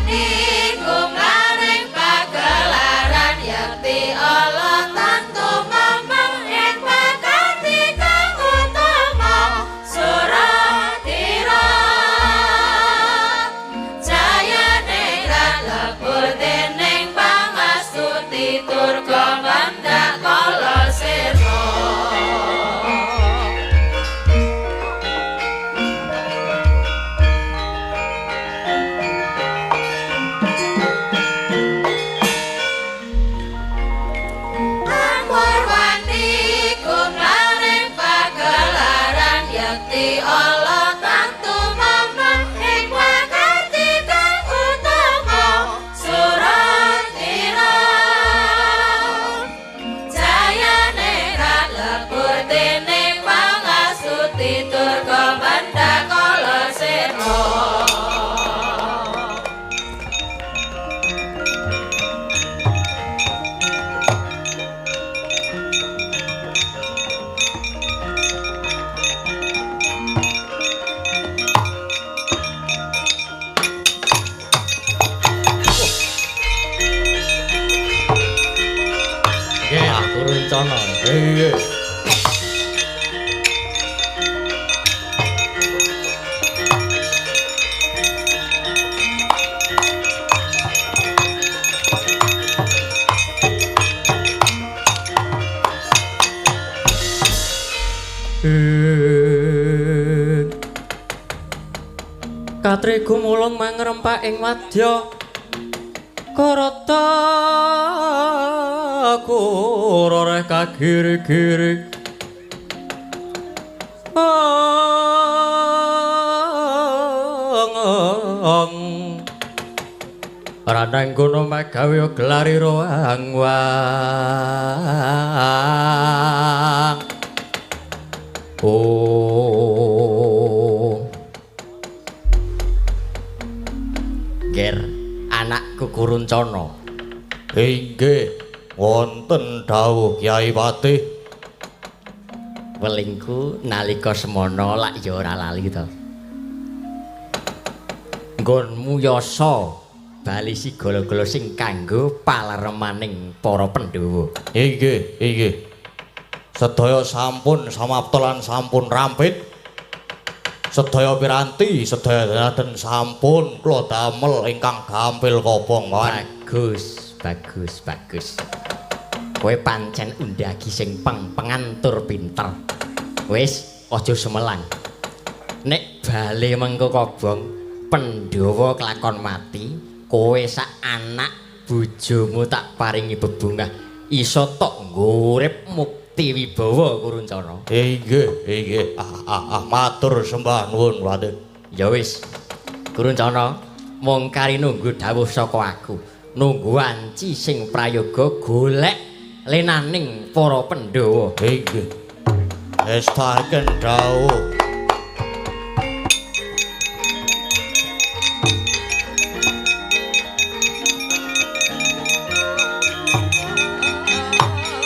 Amurwani gumlaring pagelaran yakti Allah tantu mamang ing pakarti kang utama Suratira jayane ra lebur dening pangastuti durga mandak kala sirna. Amurwani gumlaring pagelaran yakti Allah tantu mamang ing pakarti kang utama Suratira jayane ra lebur dening pangastuti durga mandakala sirna. Nggih, aku rencana. Nggih. Katri gumulung mangrempak ing wadya karata kuroreh kagiri-giri. Ong Ranang kono magawe gelari roang wang. Oh. Ger, anakku Kuruncana. Inggih, wonten dawuh Kyai Patih. Welingku nalika semana lak ya ora lali to. Nggonmu yasa bali sigala-gala sing kanggo paleremaning para Pandhawa. Inggih, inggih. Sedaya sampun samapta lan sampun rampit. Sedaya piranti, sedaya daladen sampun kula damel ingkang gampil kobong, Paman. Bagus, bagus, bagus. Kowe pancen undagi sing peng-pengan tur pinter. Wis, aja sumelang. Nek bali mengko kobong, Pandhawa kelakon mati, kowe sak anak bojomu tak paringi bebungah iso tok ngurip mukti wibawa Kuruncana. Inggih, inggih. Matur sembah nuwun, Patih. Ya wis. Kuruncana, mung kari nunggu dawuh saka aku. Nunggu wanci sing prayoga golek lenaning para Pandhawa. Inggih. Estaken dawuh.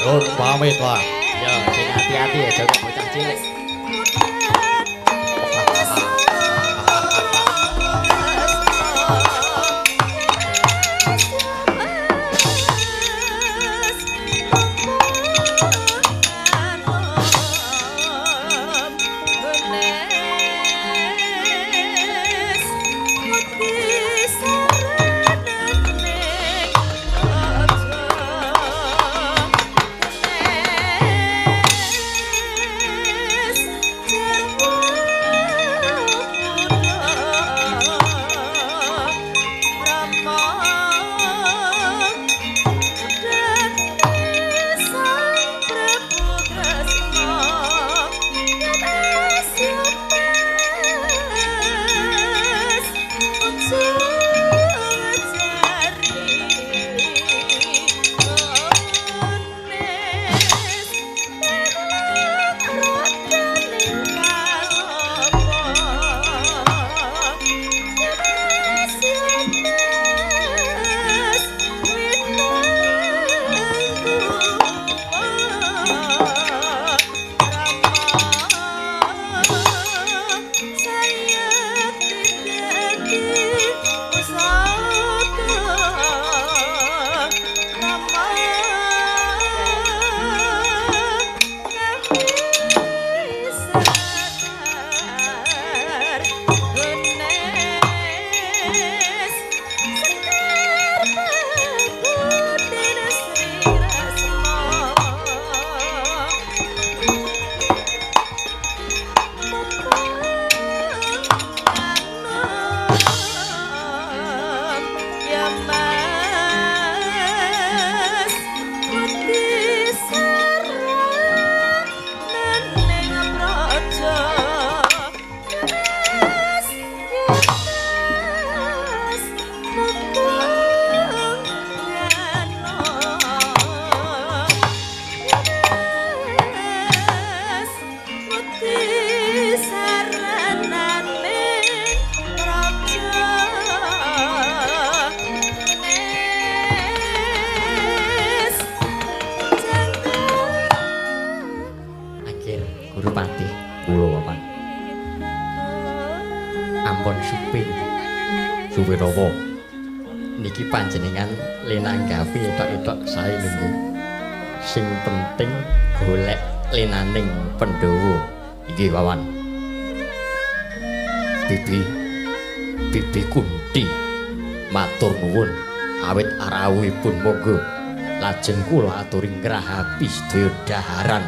Nuwun pamit, Pak. Ya, sing hati-hati ya jaga bocah cilik. Kurupati kula paman. Ampun supe. Supe napa? Niki panjenengan lenanggapi etok-etok sae nggih. Sing penting golek lenaning Pandhawa. Inggih paman. Bibi Bibi Kunti matur nuwun awit arawuhipun monggo lajeng kula aturi ngrahapi sedaya daharan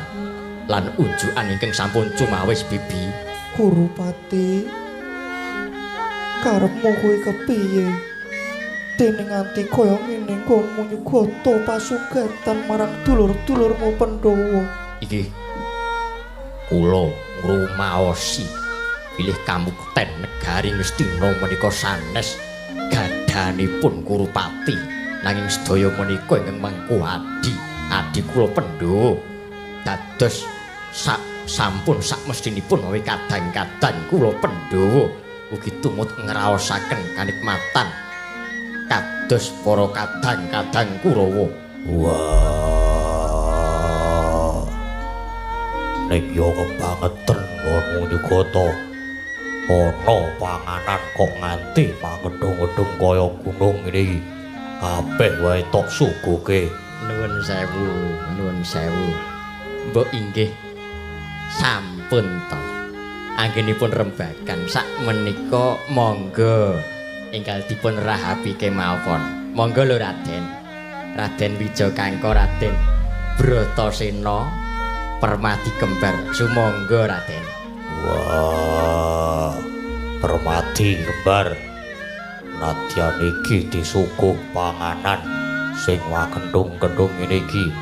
lan unjukan ingkang sampun cumawis Bibi. Kurupati, karepmu kuwi kepiye? Dene nganti kaya ngene nggonmu nyugata pasugatan marang dulur-dulurmu Pandhawa. Inggih. Kula ngrumaosi bilih kamukten negari Ngastina menika sanes gadhanipun Kurupati, nanging sedaya menika ingkang mangku adi, adi kula Pandhawa. Dados sampun sakmestinipun mawi kadang-kadang kula Pandhawa ugi tumut ngraosaken kanikmatan kados para kadang-kadang Kurawa. Wah. Nek yo kebangetan nggonmu nyugata. Ana panganan kok nganti mangedhung-edhung kaya gunung ngene iki. Kabeh wae tok suguhke. Nuwun sewu, nuwun sewu. Mbok inggih sampun to. Anggenipun rembagan sak menika monggo enggal dipun rahapi kemawon. Monggo lho Raden. Raden Wijakangka, Raden Bratasena Permadi Kembar, sumangga Raden. Wah, Permadi Kembar. Nadyan iki disuguh panganan sing wagendhung-gendhung ngene iki.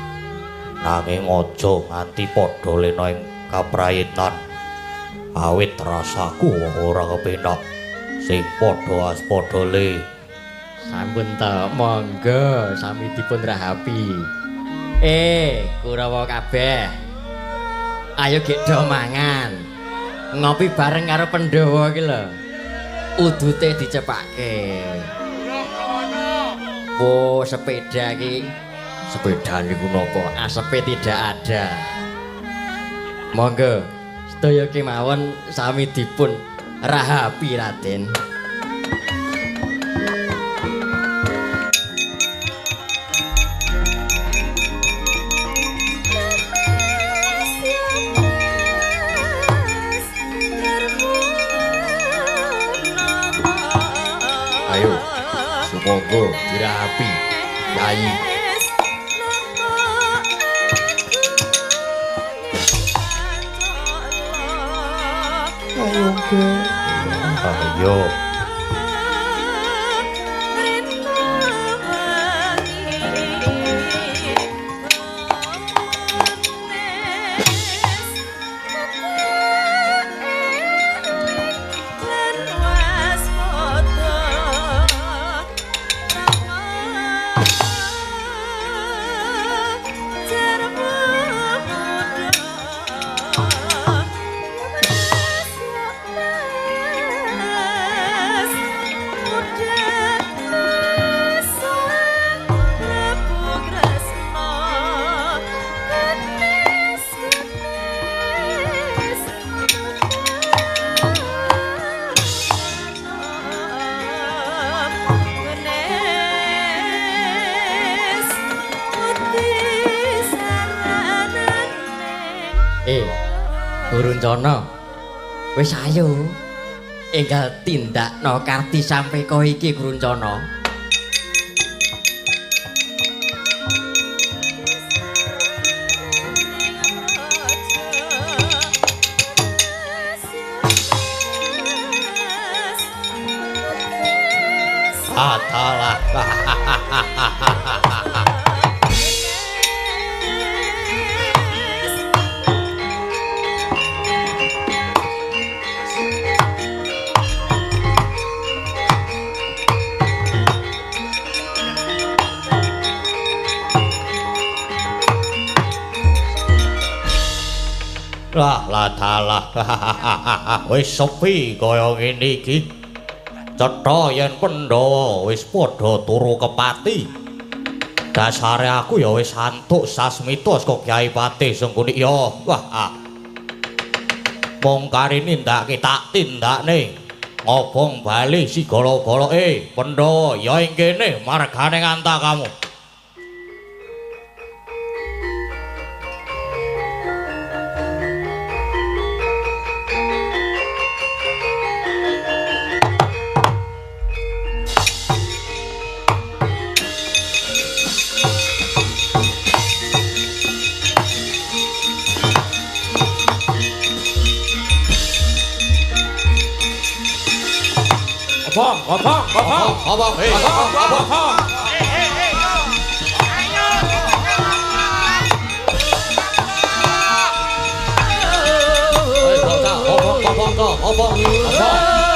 Nanging aja nganti padha lena ing kaprayitnan. Awit rasaku ora kepenak. Sing padha aspada le. Sampun ta, monggo sami dipun rahapi. Kurawa kabeh. Ayo gek do mangan. Ngopi bareng karo Pandhawa iki lho. Udute dicepake. Wo, sepeda iki. Sepeda niku napa? Asepe tidak ada. Monggo sedaya kemawon sami dipun rahapi Raden. Ayo, sumangga dirahapi, Yai. Ayo, Ge. Ayo. Kuruncana, wis ayo enggal tindakno karti sampeka iki Kuruncana. Atalah. Lah lah dalah. Wis sepi kaya ngene iki. Cetha yen Pandhawa wis padha turu kepati. Dasare aku ya wis antuk sasmita saka Kyai Patih Sengkuni. Ya, wah. Ah. Mung kari nindakake tak tindakne. Ngobong bali si golo-goloke Pandhawa ya ing kene margane ngantakamu. Obong, obong, obong, hei, obong, obong. Hei, bocah, obong, obong, obong, obong.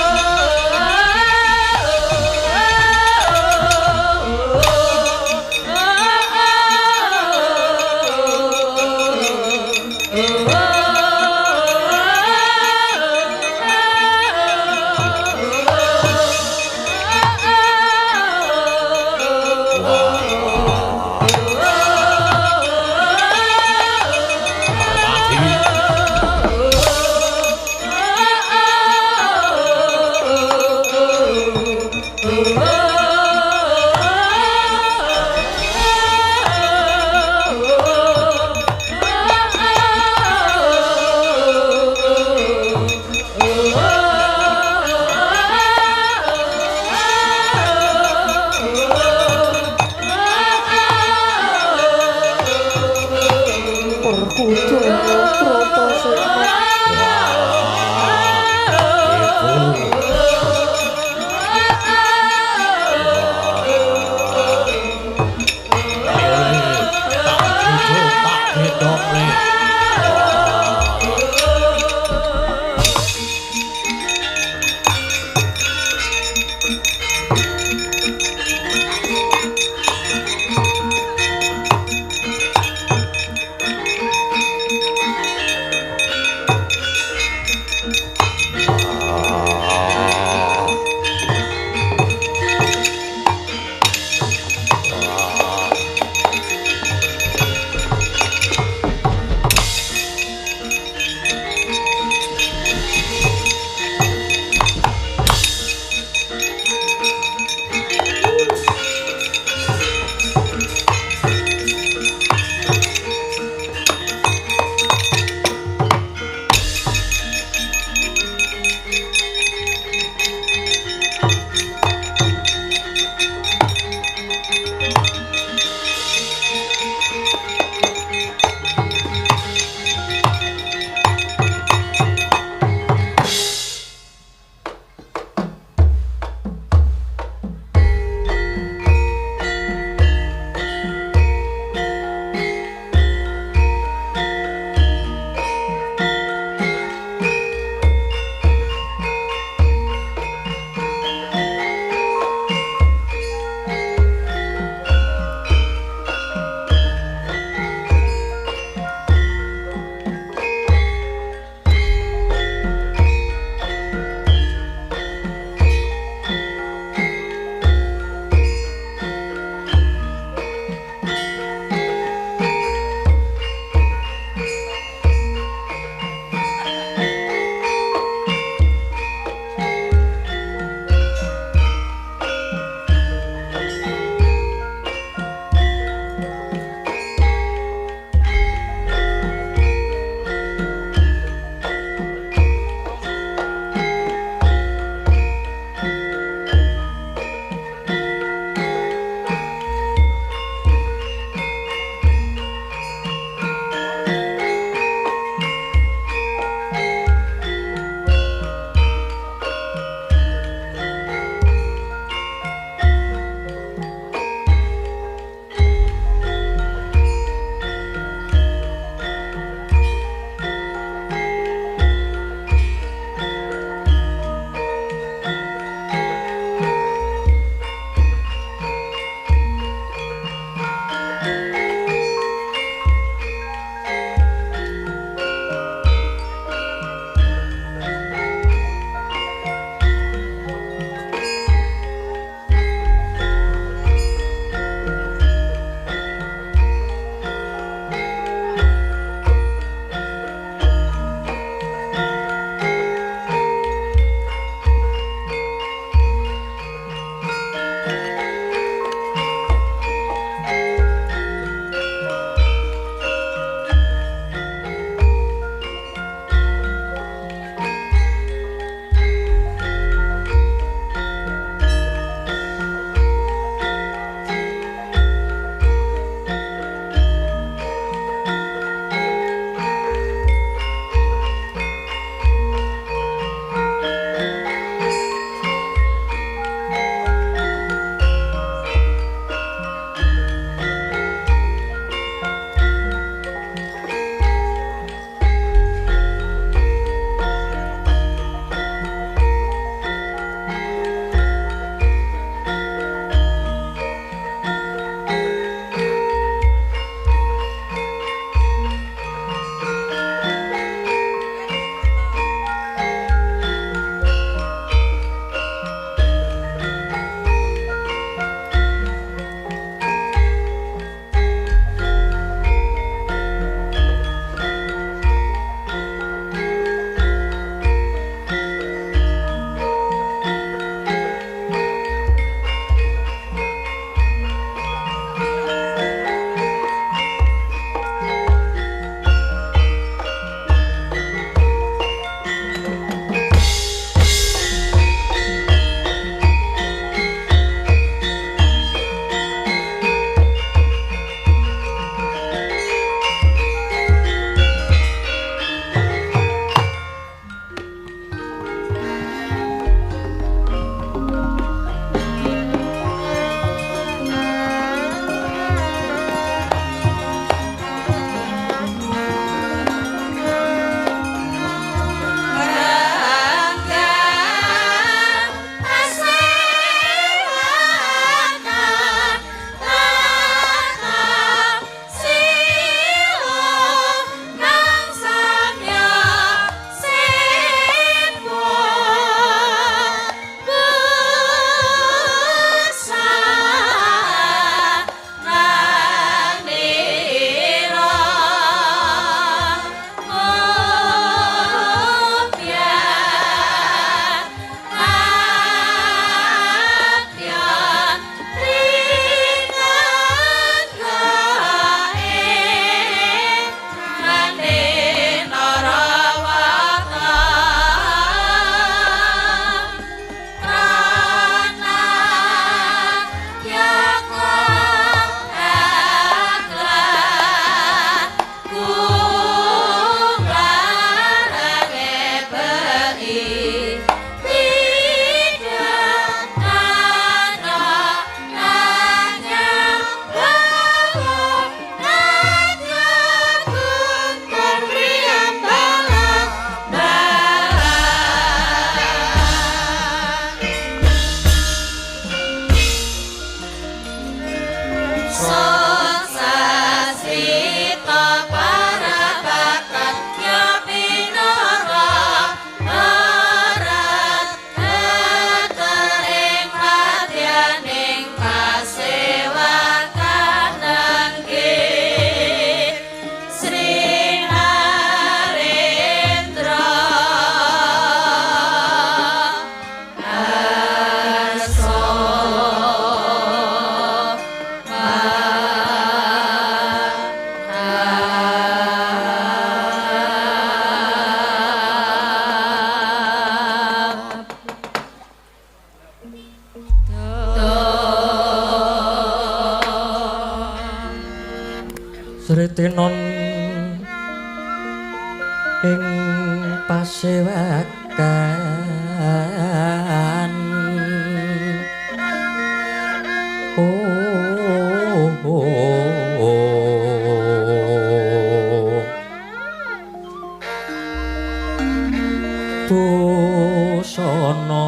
Titenon ing pasewakan. Oh, oh, oh. Busana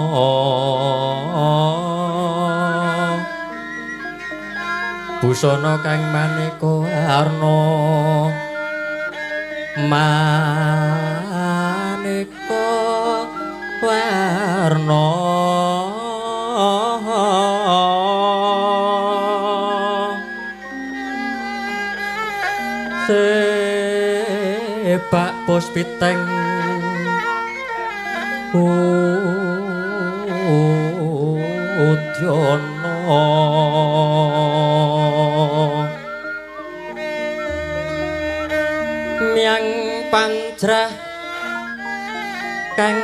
busana kang maneka warna, maneka warna, sebak bos piteng udyana. Miang panjrah kang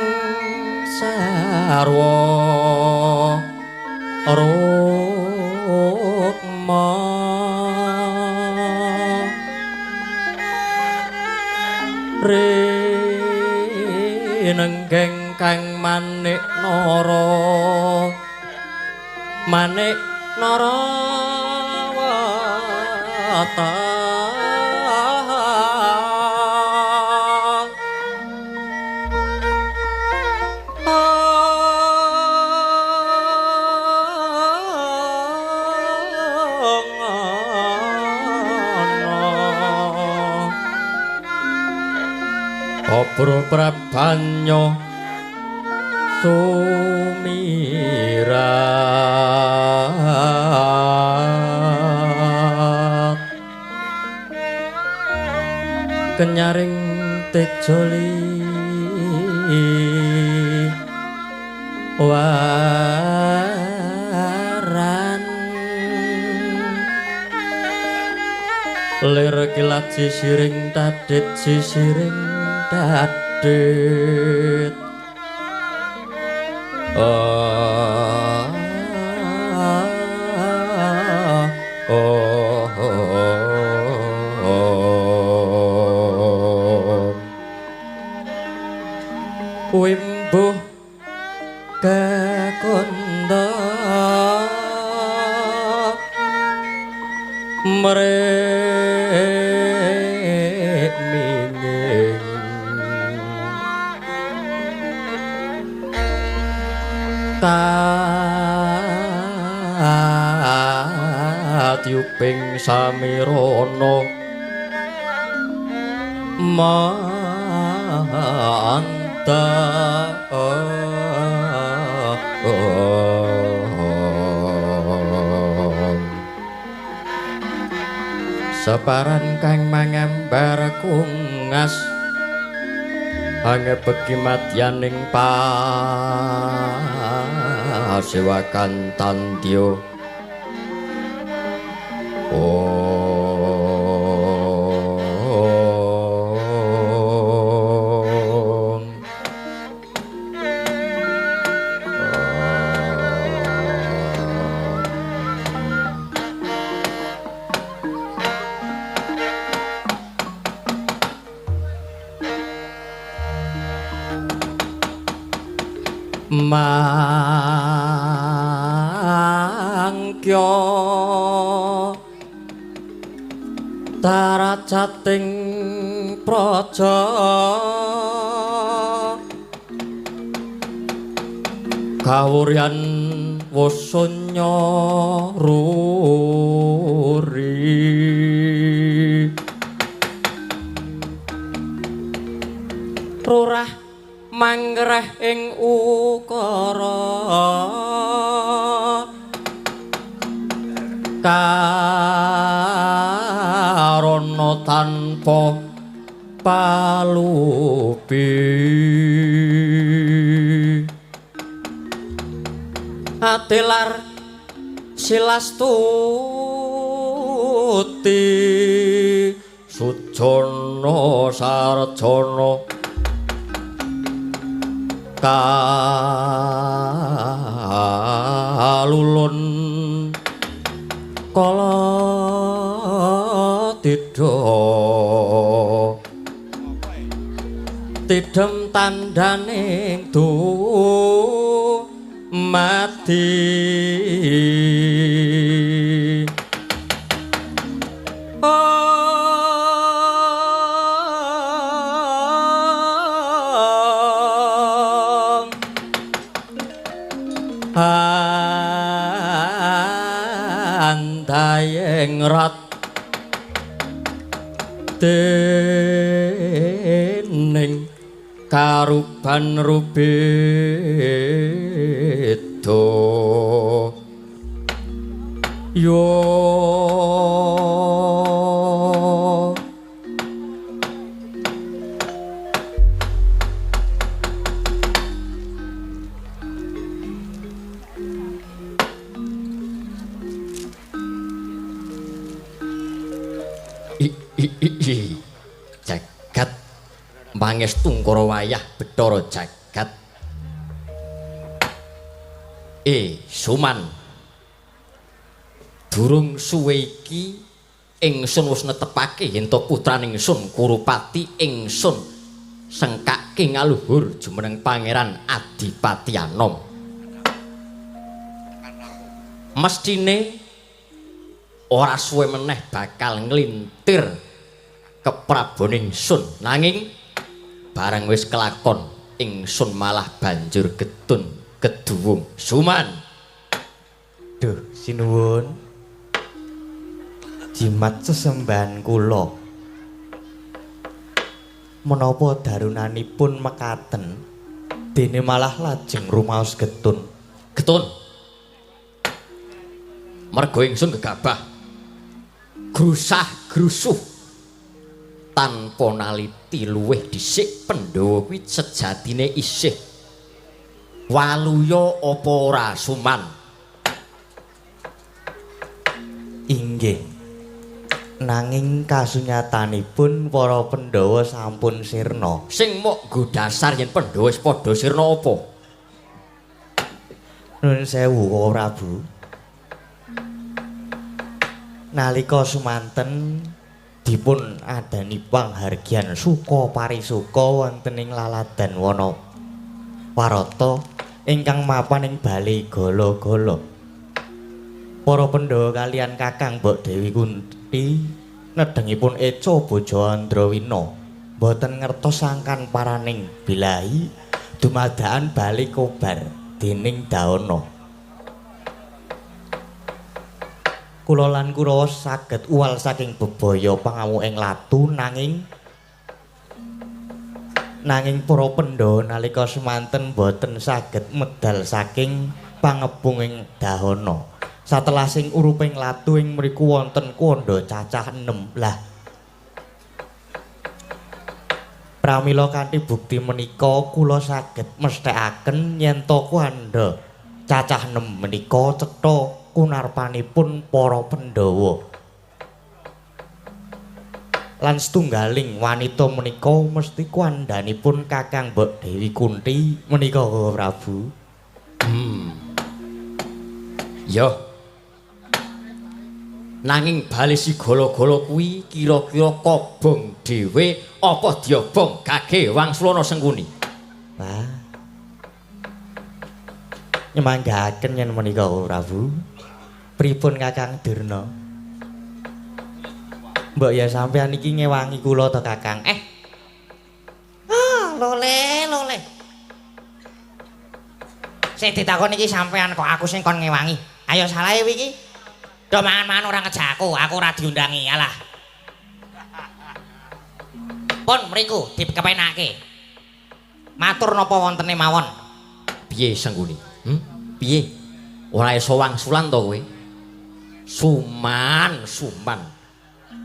sarwa rukma, rinenggeng kang manik nara, manik nara wata. Obro prabanyo sumirat kenyaring tejoli waran, lir kilat sisiring tadit sisiring tadit. Oh, oh, oh, wimbuh kakunda mrek minging katyuping samirana manta. Separan kang mangambar kungas angebeki madyaning pasewakan tandya. Om. Mangkya taracating praja kawuryan wasunya ruri, rurah manggreh ing ukara karana tanpa palupi. Atilar silastuti sujana sarjana kalulun kala titi. beda tidem tandaning du mati. Andayeng rat dening karuban rubeda yo jagat mangestu ngkara wayah Bathara Jagat. Suman, durung suwe iki ingsun wis netepake yen to putrane ingsun Kurupati ingsun sengkake ngaluhur jumeneng Pangeran Adipati Anom. Mestine ora suwe meneh bakal nglintir keprabon ingsun, nanging barang wis kelakon ingsun malah banjur getun keduwung. Suman, duh sinuwun, jimat sesembahan kula menapa darunanipun mekaten dene malah lajeng rumaos getun. Getun mergo ingsun gegabah grusah grusuh tanpa naliti luwih dhisik Pandhawa kuwi sejatine isih waluya apa ora Suman? Inggih, nanging kasunyatanipun para Pandhawa sampun sirna. Sing mok nggo dasar yen Pandhawa wis padha sirna apa? Nuwun sewu Koko Prabu, nalika sumanten dipun adani panghargyan suka parisuka wonten ing laladan wana warata ingkang mapan ing bale gala-gala. Para Pandhawa kalian Kakang Mbok Dewi Kunti nedengipun eca bojo Andrawina boten ngertos sangkan paraning bilahi dumadaan bale kobar dening Dahana. Kula lan Kurawa saged uwal saking bebaya pangamuk ing latu, nanging para Pandhawa nalika semanten boten saged medal saking pangebung ing Dahana. Satelasing uruping latu ing mriku wonten kandha cacah 6. Lah pramila kanthi bukti menika kula saged mesthekaken yen to kandha cacah 6 menika cetha kunarpanipun para Pandhawa. Lan setunggaling wanita menika mesti kandhanipun Kakang Mbok Dewi Kunti menika Koko Prabu. Yo. Nanging bali si gala-gala kuwi kira-kira kobong dhewe apa diobong gage Wangsulana Sengkuni? Wah. Nyemanggaken yen menika Koko Prabu. Pripun Kakang Durna? Mbok ya sampean iki ngewangi kula to Kakang? Ah, lole, lole. Sing ditakon iki sampean kok aku sing kon ngewangi. Ayo salahe iki. Do mangan-mangan ora ngejak aku, aku ora diundangi. Alah. Pun mriku dikepenake. Matur napa wontene mawon? Piye Sengkuni? Piye? Ora iso wangsulan to kowe? Suman, Suman.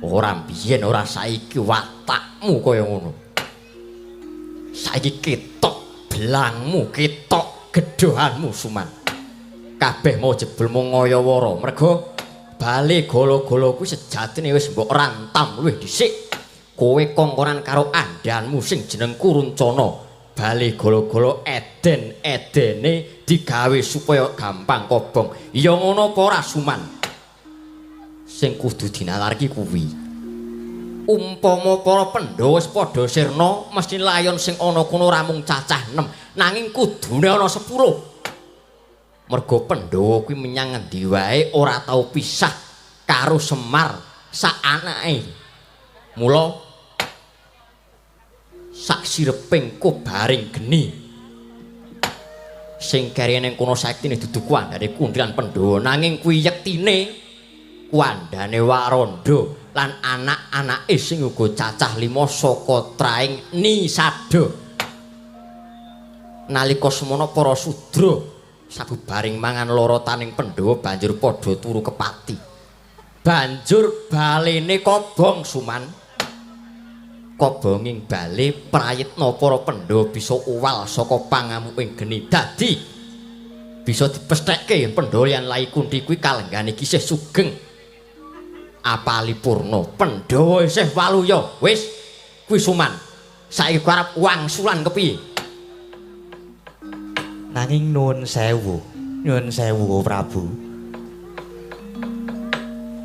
Ora biyen ora saiki watakmu kaya ngono. Saiki ketok belangmu, ketok gedhohanmu Suman. Kabeh mau jebul mung ngayawara mergo bale gala-gala kuwi sejatine wis mbok rantam luwih dhisik. Kowe kongkonan karo andhanmu sing jeneng Kuruncana. Bale gala-gala eden-edene digawe supaya gampang kobong. Ya ngono apa ora Suman? Sing kudu dinalar iki kuwi. Umpama para Pandhawa wis padha sirna, mesti layon sing ana kono ora mung cacah 6, nanging kudune ana 10. Merga Pandhawa kuwi menyang ngendi wae ora tau pisah karo Semar sak anake. Mula sak sireping kobaring geni sing keri ning kono saektine dudu kuwandane Kunthi lan Pandhawa, nanging kuwi yektine kuwandane Waranda lan anak-anake sing uga cacah 5 saka traing Nisada. Nalika semono para sudra sabubaring mangan lorotaning Pandhawa banjur padha turu kepati. Banjur balene kobong Suman. Kobonging bale prayitna para Pandhawa bisa uwal saka pangamuking geni. Dadi bisa dipesthekke yen Pandhawa lan Lai Kunthi kuwi kalenggane kisih sugeng apalipurna. Pandhawa isih waluya. Wis kuwi Suman. Saiki ku arep wangsulan kepiye? Nanging nuwun sewu, nyuwun sewu Prabu.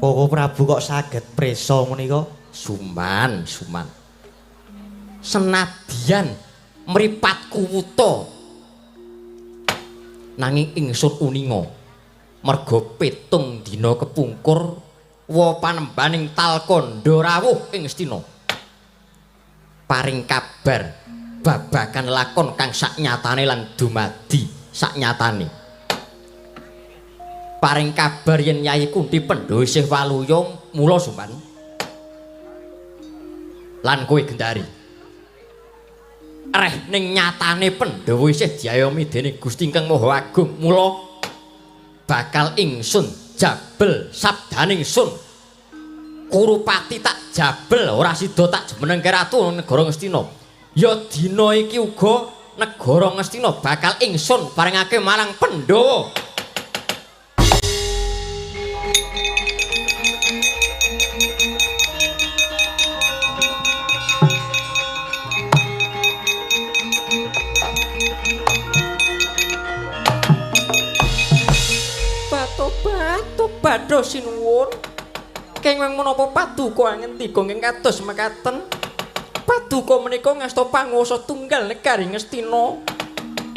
Koko Prabu kok saged prisa menika? Suman, Suman. Senadyan mripatku wuta, nanging ingsun uninga merga 7 dina kepungkur wa panembaning Talkandha rawuh ing Astina. Paring kabar babagan lakon kang saknyatane lan dumadi saknyatane. Paring kabar yen Nyai Kunthi Pandhawa isih waluya, mula Suman. Lan kowe Gendari, reh ning nyatane Pandhawa isih diayomi dening Gusti Ingkang Maha Agung, mula bakal ingsun jabel sabdaning sun. Kurupati tak jabel ora sida tak jumenengke ratu negara Ngastina. Ya dina iki uga negara Ngastina bakal ingsun paringake marang Pandhawa. Bathos sinuwun. Kenging menapa paduka ngendika ingkang kados mekaten? Paduka menika ngasta panguwasa tunggal negari Ngastina.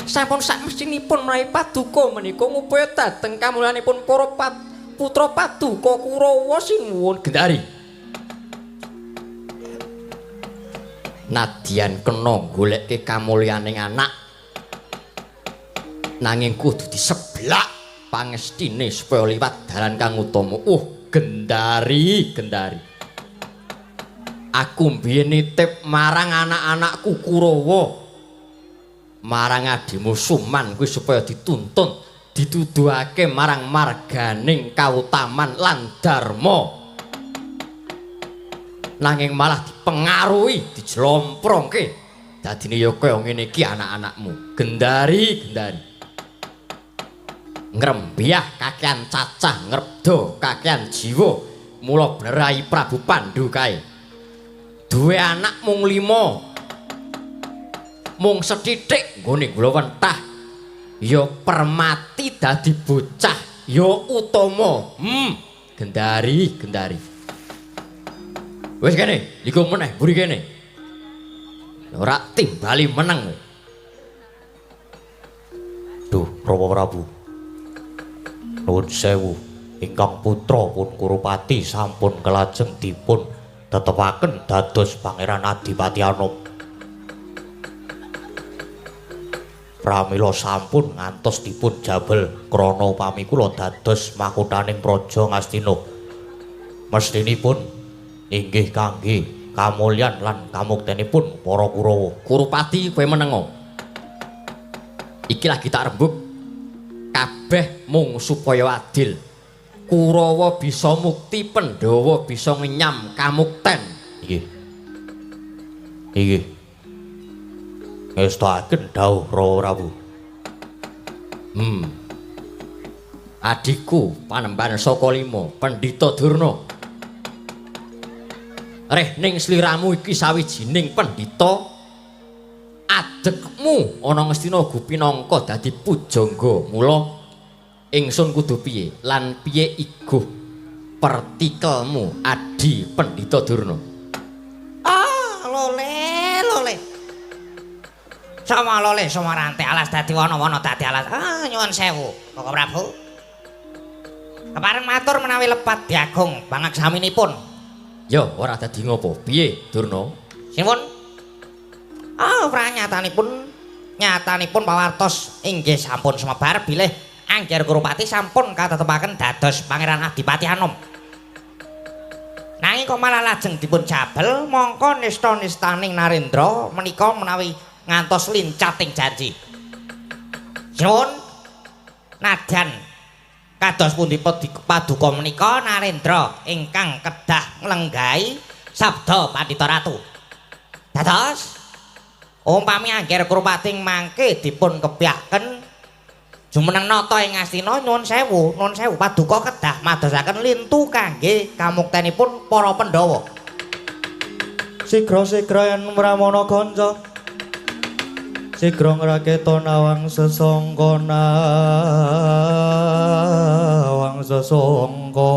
Sampun sakmestinipun menawi paduka menika ngupaya dhateng kamulyanipun para putra paduka Kurawa sinuwun. Gendari. Nadyan kena goleke kamulyaning anak, nanging kudu diseblak pangestine supaya liwat dalan kang utama. Gendari, Gendari. Aku mbiyen nitip marang anak-anakku Kurawa, marang adimu Suman kuwi supaya dituntun, dituduhake marang marganing kautaman lan dharma. Nanging malah dipengaruhi, dijlomprongke. Dadine ya kaya ngene iki anak-anakmu. Gendari, Gendari. Ngrembyah kakean cacah, ngrebda kakean jiwa. Mula bener Rai Prabu Pandu kae. Duwe anak mung 5. Mung sethithik nggone gula wentah. Ya permati dadi bocah, ya utama. Gendari, Gendari. Wis kene, iku meneh mburi kene. Ora timbali meneng. Duh, Rama Prabu. Nuwun sewu, ingkang putra pun Kurupati sampun kelajeng dipun tetepaken dados Pangeran Adipati Anom. Pramila sampun ngantos dipun jabel krana upami kula dados makuthaning Praja Ngastina. Mestinipun inggih kangge kamulyan lan kamuktenipun para Kurawa. Kurupati kowe menengo. Iki lagi tak rembug kabeh mung supaya adil. Kurawa bisa mukti, Pandhawa bisa ngenyam kamukten. Nggih. Nggih. Ngestakaken dawuh Rama Prabu. Adikku Panembahan Saka Lima, Pandhita Durna. Reh ning sliramu iki sawijining pandhita, adekmu ana Ngastina uga pinangka dadi pujangga. Mula ingsun kudu piye lan piye iguh pertikelmu Adi Pandhita Durna? lole lole. Sama lole sama rantai alas dadi wana-wana dadi alas. Ah nyuwun sewu, Bapak Prabu. Kepareng matur menawi lepat diagung pangaksaminipun. Yo ora dadi ngopo? Piye, Durna? Sinuwun. Ah pranyatanipun nyatanipun pawartos inggih sampun sumebar bilih Angger Kurupati sampun katetepaken dados Pangeran Adipati Anom. Nanging kok malah lajeng dipun jabel mongko nista-nistaning Narendra menika menawi ngantos lincating janji. Sinuwun nadyan kados pundi paduka menika Narendra ingkang kedah nglenggahi sabda Pandhita Ratu. Dados umpami Angger Kurupati mangke dipun kepyaken jumeneng nata ing Astina nyuwun sewu paduka kedah madosaken lintu kangge kamuktenipun para Pandhawa. Sigra-sigra yen Pramana kanca sigra ngraketa nawang sesangka nawang sesangka.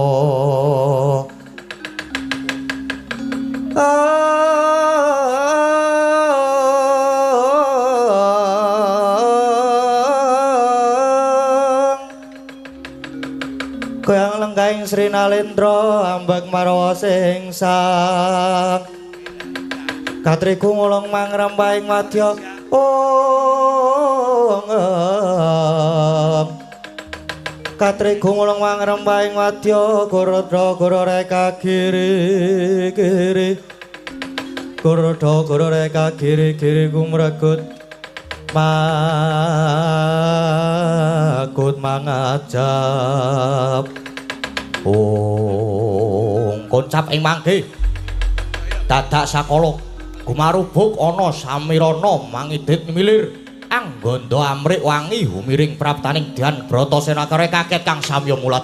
Goyang lenggaing Sri Nalendra ambek marwa sing sang katriku ngulung mangrempahing wadya ong katriku ngulung mangrempahing wadya gurudra gurureka kiri kiri gurudra gurureka kiri kiri kumregut makut mangajab. Ong koncap ing mangke dadak sakala gumarubuk ana samirana mangidit milir angganda amrik wangi humiring praptaning Dyan Bratasena kare kaget kang samya mulat.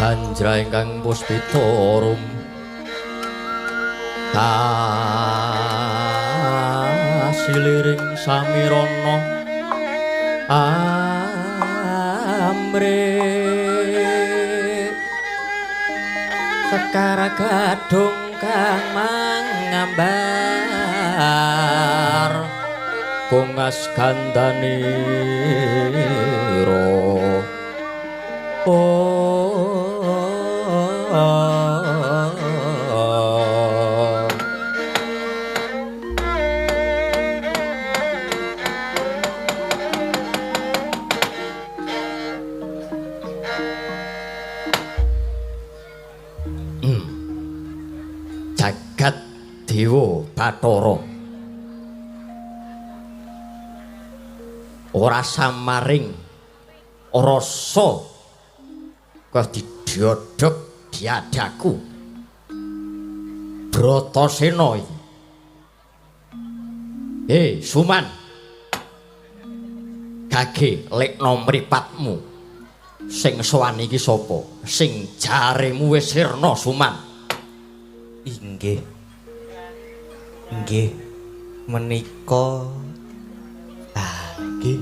Ganjra ingkang puspita rum kasiliring samirana amre sekar gadhung kang mangambar bungas gandanira. Jagat Dewa Bathara ora samaring rasa kaya didhodhog diadaku Bratasena iki. Hei Suman, gage lekno mripatmu. Sing sowan iki sapa? Sing jaremu wis sirna Suman. Inggih. Nggih. Menika nggih.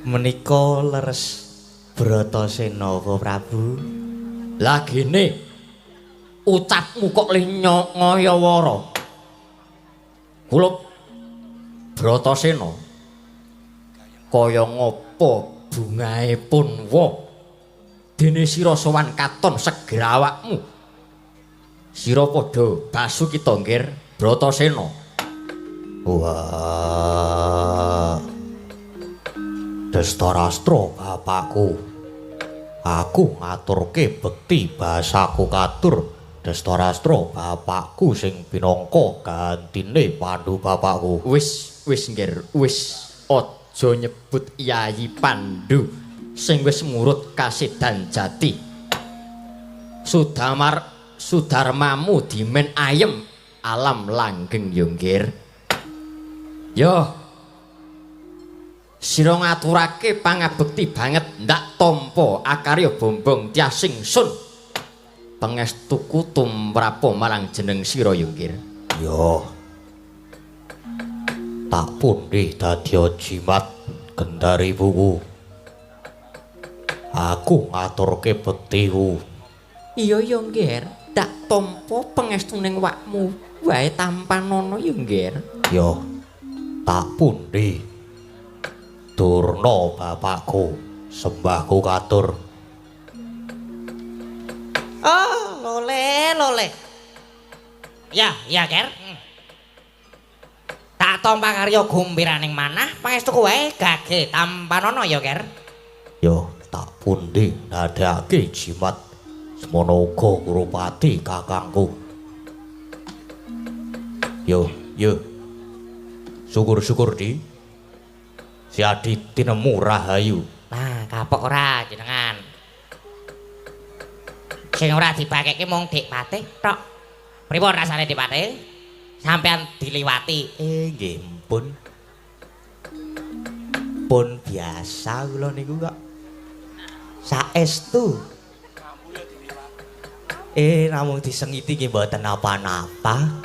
Menika leres Bratasena Prabu. Lah gene ucapmu kok lih ngayawara. Kula Bratasena kaya ngapa bungae punwa dene sira sowan katon seger awakmu. Sira padha basu kita nggir Bratasena. Wah. Destarastra bapakku. Aku ngaturke bekti basaku katur Destarastra bapakku sing pinangka gantine Pandu bapakku. Wis wis nggir, wis aja nyebut Yayi Pandu sing wis murut kasedan jati. Sudamar sudarmamu dimen ayem alam langgeng yo nggir. Yo sira ngaturake pangabekti banget ndak tampa akarya bombong tiasing sun. Pangestuku tumrapo marang jeneng sira yo nggir. Yo. Tak pundi dadi jimat gendari buku. Aku ngaturke bektiku. Iya yo nggir, ndak tampa pangestuning wakmu wae tampanono yo nggir. Yo. Tak pundi Durna bapakku, sembahku katur. Oh, lole, lole. Ya, ya, Ger. Tak tampa karya gumbiraning manah, pangestuku wae gage tampanono ya, Ger. Yo, tak pundi ndadekake jimat semono uga Kurupati kakangku. Yo, yo. Syukur-syukur di Si Adi tinemu rahayu. Nah, kapok ora jenengan. Sing ora dibakeke mung Dik Patih tok. Pripun rasane Dik Patih? Sampeyan diliwati. Nggih, pun. Pun biasa kula niku kok. Saestu. Namung disengiti nggih mboten napa-napa.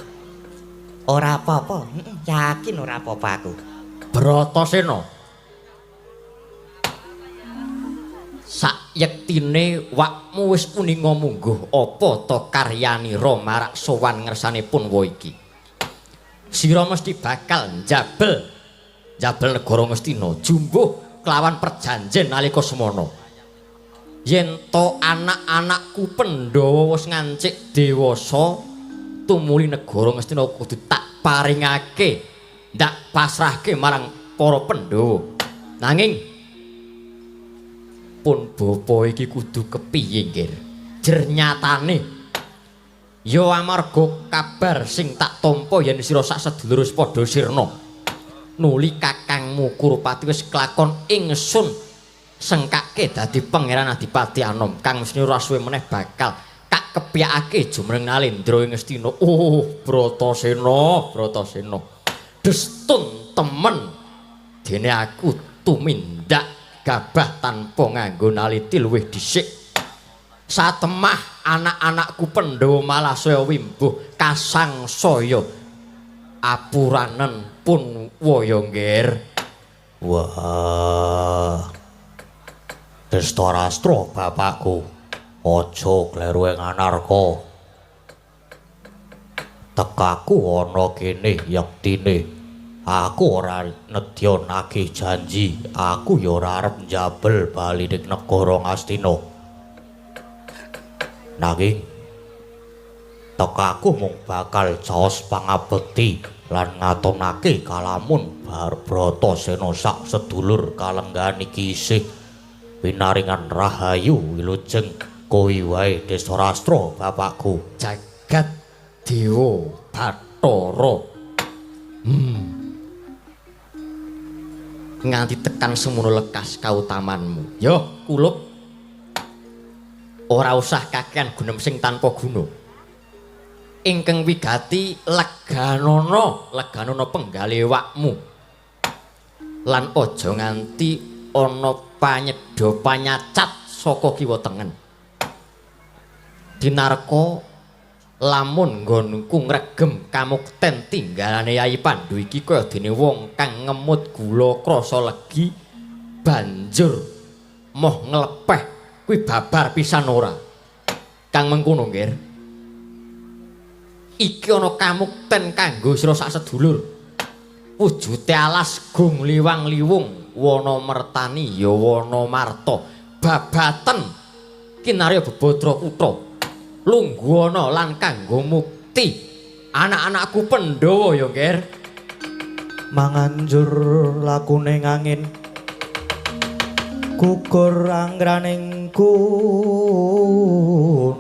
Ora apa-apa, yakin ora apa-apa aku. Bratasena. Sayektine wakmu wis uninga mungguh apa ta karyanira marak sowan ngersane punwa iki. Sira mesti bakal njabel njabel negara Ngastina jumbuh kelawan perjanjen nalika semana. Yen to anak-anakku Pandhawa wis ngancik dewasa tumuli negara Ngastina kudu tak paringake, ndak pasrahke marang para Pandhawa. Nanging pun bapa iki kudu kepiye nggir? Jernyatane ya amarga kabar sing tak tampa yen sira sak sedulur wis padha sirna. Nuli kakangmu Kurupati wis kelakon ingsun sengkake dadi Pangeran Adipati Anom kang mesti ora suwe meneh bakal kak kepyakake jumeneng Nalendra ing Ngastina. Oh, Bratasena, Bratasena. Destun temen dene aku tumindak gabah tanpa nganggo naliti luwih dhisik. Satemah anak-anakku Pandhawa malah saya wimbuh kasangsaya apuranen pun waya nggir. Wah. Destarastra bapakku, aja kleru ing anarka. Tekaku ana kene yektine. Aku ora nedya nagih janji, aku ya ora arep njabel bali ning negara Ngastina. Nanging tekaku mung bakal caos pangabekti lan ngatonake kalamun Bratasena sak sedulur kalenggahan iki isih pinaringan rahayu wilujeng kowe wae Destarastra bapakku. Jagat Dewa Bathara. Nganti tekan semono lekas kautamanmu. Yo, kulup. Ora usah kakean gunem sing tanpa guna. Ingkang wigati leganono, leganono penggalewakmu. Lan aja nganti ana panyedha panyacat saka kiwa tengen. Dinarka Lamun nggonku ngregem kamukten tinggalane Yayi Pandu iki kaya dene wong kang ngemut gula krasa legi banjur moh nglepeh kuwi babar pisan ora. Kang mengkono, Nggir. Iki ana kamukten kanggo sira sak sedulur. Wujute alas gung liwang liwung wana mertani ya wana marta babaten kinarya bebadra kutha. Lungguhana lan kanggo mukti anak-anakku Pandhawa ya, Ngger. Manganjur lakune ngangin gugur anggraning gunung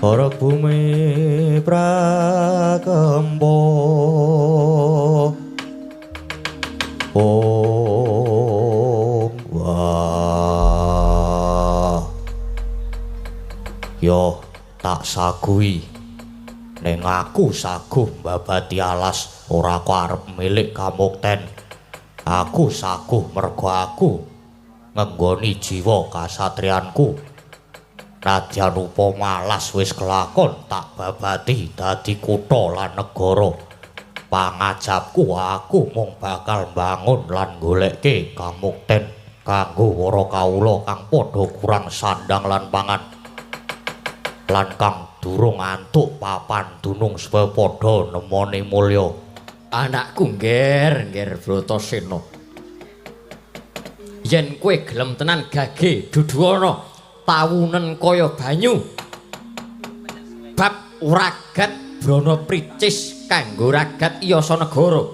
para bumi prakempa. Om wah yo tak sagui ning aku saguh mbabati alas ora kok arep milik kamukten. Aku saguh mergo aku ngenggoni jiwa kasatriyanku. Nadyan upama alas wis kelakon tak babati dadi kutha lan negara. Pangajapku aku mung bakal mbangun lan golekke kamukten kanggo para kawula kang padha kurang sandang lan pangan lan kang durung antuk papan dunung supaya padha nemoni mulya. Anakku, Ngger, Ngger Bratasena. Yen kowe gelem tenan gage duduana tawunen kaya banyu. Bab ragat brana pricis kanggo ragat yasa negara.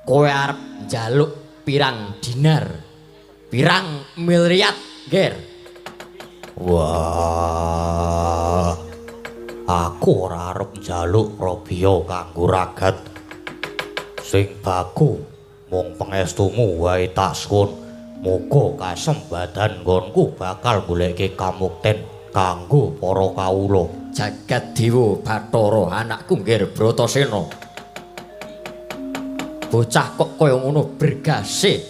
Kowe arep njaluk pirang dinar, pirang miliar, Ngger? Wah, aku ora arep njaluk rabiya kanggo ragat. Sing baku mung pangestumu wae tak suwun. Muga kasembadan nggonku bakal goleke kamukten kanggo para kawula. Jagat Dewa Bathara, anakku Ngger Bratasena. Bocah kok kaya ngono bergase,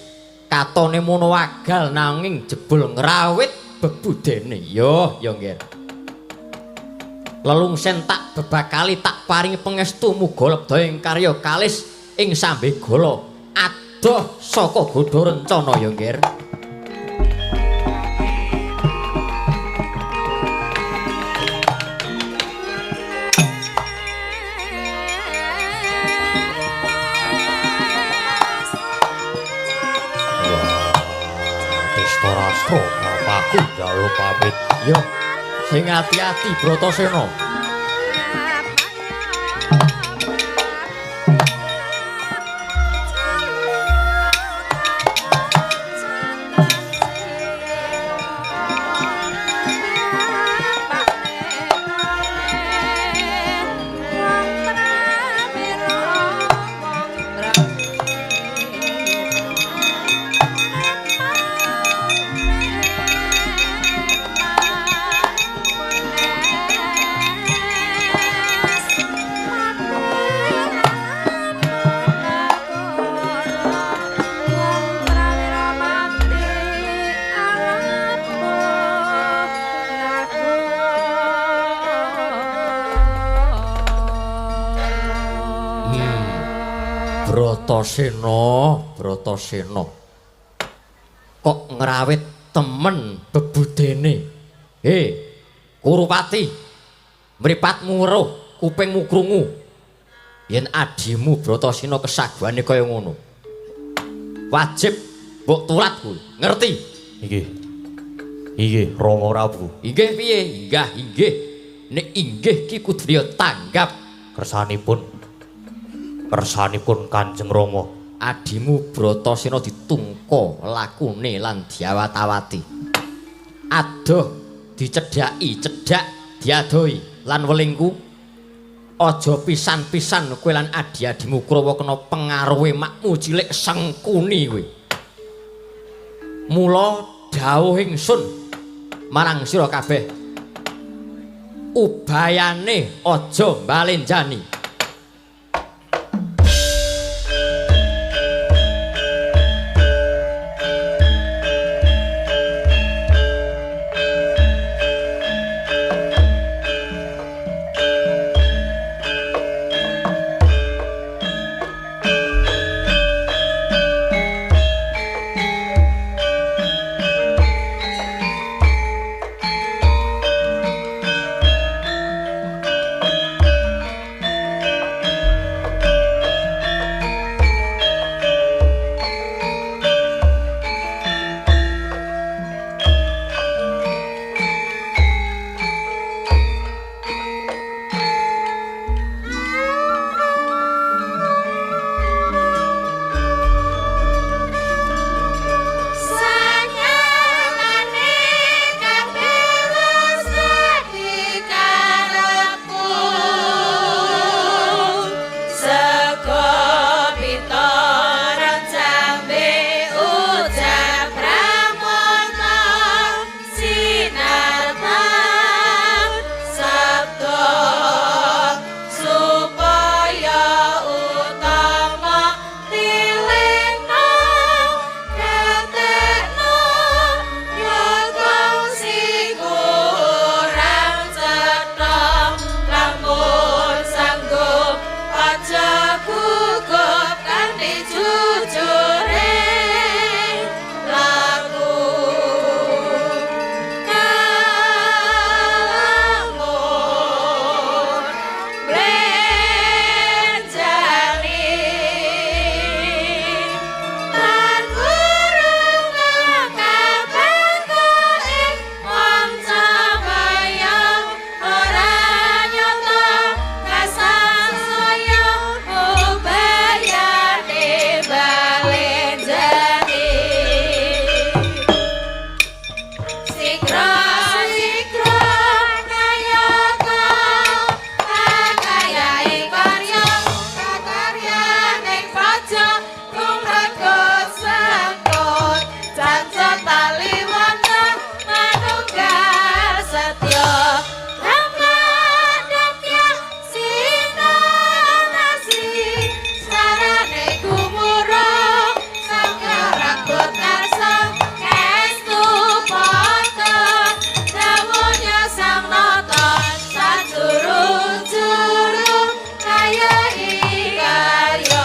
katone mono wagal nanging jebul ngrawit bebudene. Yo, yo Ngger. Lelungsen tak bebakali tak paringi pangestu muga lebda ing karya kalis ing sambegala adoh saka godha rencana ya Ngger. Destarastra, bapakku njaluk pamit. Yo, sing ati-ati Bratasena. Bratasena, Bratasena. Kok ngrawit temen bebudene. He, Kurupati. Mripatmu weruh, kupingmu krungu. Yen adimu Bratasena kesaguhane kaya ngono. Wajib mbok turat kuwi, ngerti? Inggih. Inggih, Rama Prabu. Inggih piye? Inggah, inggih. Nek inggih ki kudu ya tanggap kersanipun. Kersanipun Kanjeng Rama. Adimu Bratasena ditungka lakune lan diawat-awati. Adoh dicedhaki, cedhak diadohi lan welingku. Aja pisan-pisan kowe lan adi-adimu Kurawa kena pengaruhe makmu cilik Sengkuni kowe. Mula dawuh ingsun marang sira kabeh. Ubayane aja mbalenjani. Prasetya Damlak sinanasi sarane gumurung sangkara karsa estu pata dawuhnya sang nata sajuru-juru kaya karya.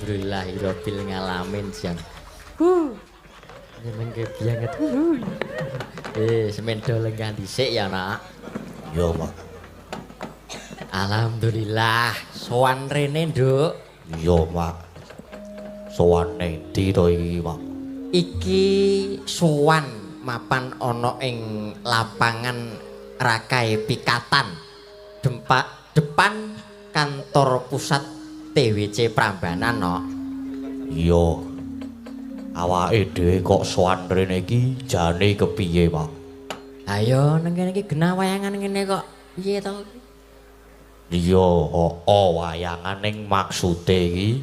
Alhamdulillahirabbil ngalamin jang. Nyenengke banget. Semen do lenggah dhisik ya, Nak. Iya, Pak. Alhamdulillah, sowan rene, Nduk. Iya, Pak. Sowan ning ndi to iki, Pak? Iki sowan mapan ana ing lapangan Rakai Pikatan. Depan kantor pusat TWC Prambanan, no. Iya. Awake dhewe kok sowan rene iki jane kepiye, Pak? Ayo nang kene iki genah wayangan ngene kok. Piye to? Iya, heeh, wayangan ning maksude iki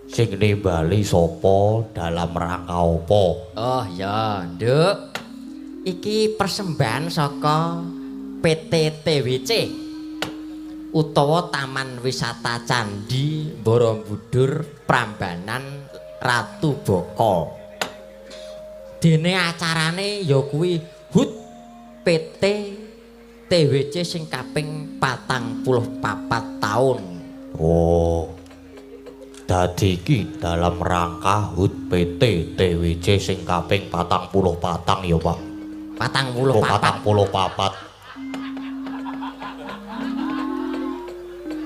sing nimbali sapa dalam rangka apa? Oh iya, Nduk. Iki persembahan saka PT TWC utawa Taman Wisata Candi Borobudur Prambanan Ratu Boko. Dene acarane ya kuwi HUT PT TWC sing kaping 44 taun. Oh. Dadi iki dalam rangka HUT PT TWC sing kaping 44 ya, Pak. 44. 44.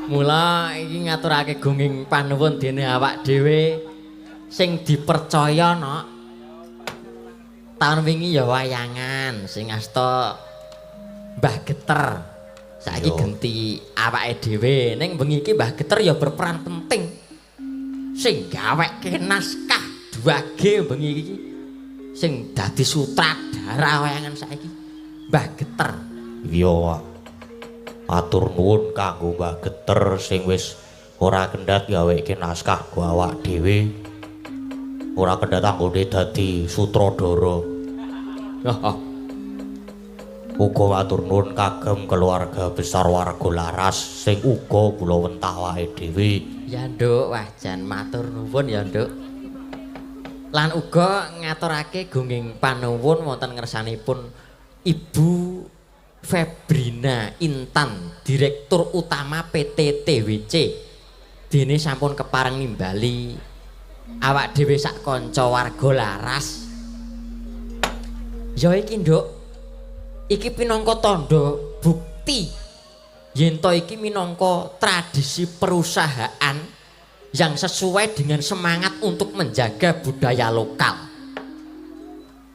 Mula iki ngaturake gunging panuwun dene awak dhewe sing dipercaya, Nok. Taun wingi ya wayangan sing asta Mbah Geter. Saiki genti awake dhewe. Ning bengi iki Mbah Geter ya berperan penting. Sing gaweke naskah 2G bengi iki sing dadi sutradara wayangan saiki Mbah Geter. Iya, Pak. Matur nuwun kanggo Mbah Geter sing wis ora kendhat gaweke naskah go awak dhewe. Ora kendhat anggone dadi sutradara. Uga matur nuwun kagem keluarga besar warga Laras sing uga kula wentah awake dhewe. Ya, Nduk, wah jan matur nuwun ya, Nduk. Lan uga ngaturake gunging panuwun wonten ngersanipun Ibu Febrina Intan, Direktur Utama PT TWC. Dene sampun kepareng nimbali awak dhewe sak kanca warga Laras. Ya iki, Nduk. Iki pinangka tandha bukti yen to iki minangka tradisi perusahaan yang sesuai dengan semangat untuk menjaga budaya lokal.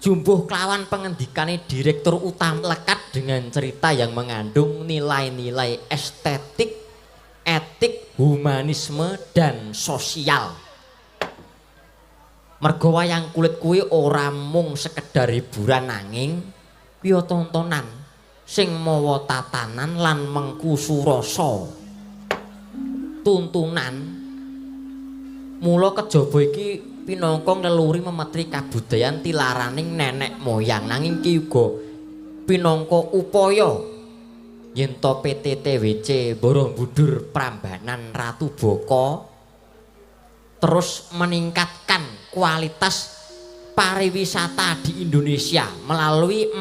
Jumbuh kelawan pengendikane direktur utama lekat dengan cerita yang mengandung nilai-nilai estetik, etik, humanisme, dan sosial. Mergo wayang kulit kuwi ora mung sekedar hiburan nanging kuwi tontonan sing mawa tatanan lan mengku surasa. Tuntunan mula kejaba iki pinangka ngleluri memetri kabudayan tilaraning nenek moyang nanging ki uga pinangka upaya yen to PT TWC Borobudur Prambanan Ratu Boko terus meningkatkan kualitas pariwisata di Indonesia melalui